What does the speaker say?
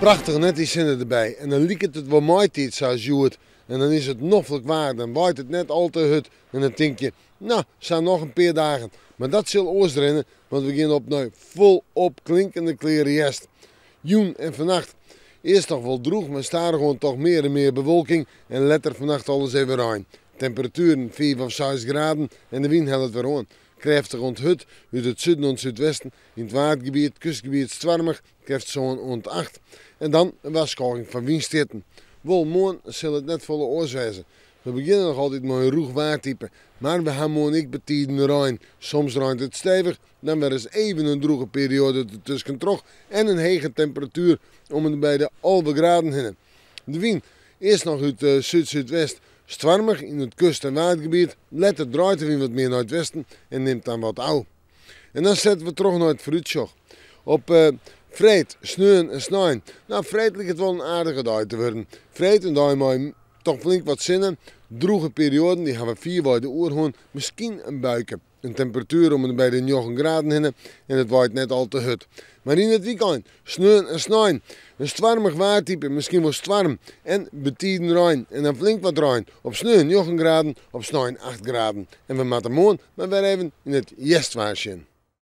Prachtich net dy sinne derby en dan liket it wol maitiid sa as hjoed. En dan is it noflik waar, dan waait it net al te hurd en dan tink je, no, sa noch in pear dagen. Mar dat sil oars rinne, want we gean op nei folop klinkende kleare hjerst. Jûn en fannacht earst noch wol drûch, mar stadichoan toch mear en mear bewolking en letter fannacht alris even rein. Temperatueren 5 of 6 graden en de wyn hellet wer oan. Krêftich oant hurd út it suden oant súdwesten, yn it Waadgebiet, kustgebiet stoarmich, krêft 7 oant 8. En dan in warskôging foar wynstjitten. Wol, moarn sil it net folle oars wêze. We begjinne noch altyd mei in rûch waartype, mar we ha moarn ek betiden rein. Soms reint it stevich, dan wer ris even in drûge perioade dertuskentroch en in hege temperatuer om en by de 11 graden hinne. De wyn, earst noch út súd-súdwest, stoarmich yn it kust- en Waadgebiet, letter draait de wyn wat mear nei it westen en nimt dan wat ôf. En dan sette we troch nei it foarútsjoch. Op freed, sneon en snein. No, freed liket wol in aardige dei te wurden. Freed in dei mei toch flink wat sinne, drûge perioaden, dy hawwe fierwei de oerhân, miskien in buike. In temperatuer om en by de 9 graden hinne en it waait net al te hurd. Mar yn it wykein, sneon en snein, in stoarmich waartype, miskien wol stoarm en betiden rein en dan flink wat rein. Op sneon 9 graden, op snein 8 graden. En we moatte moarn mar wer even yn it hjerstwaar sjen.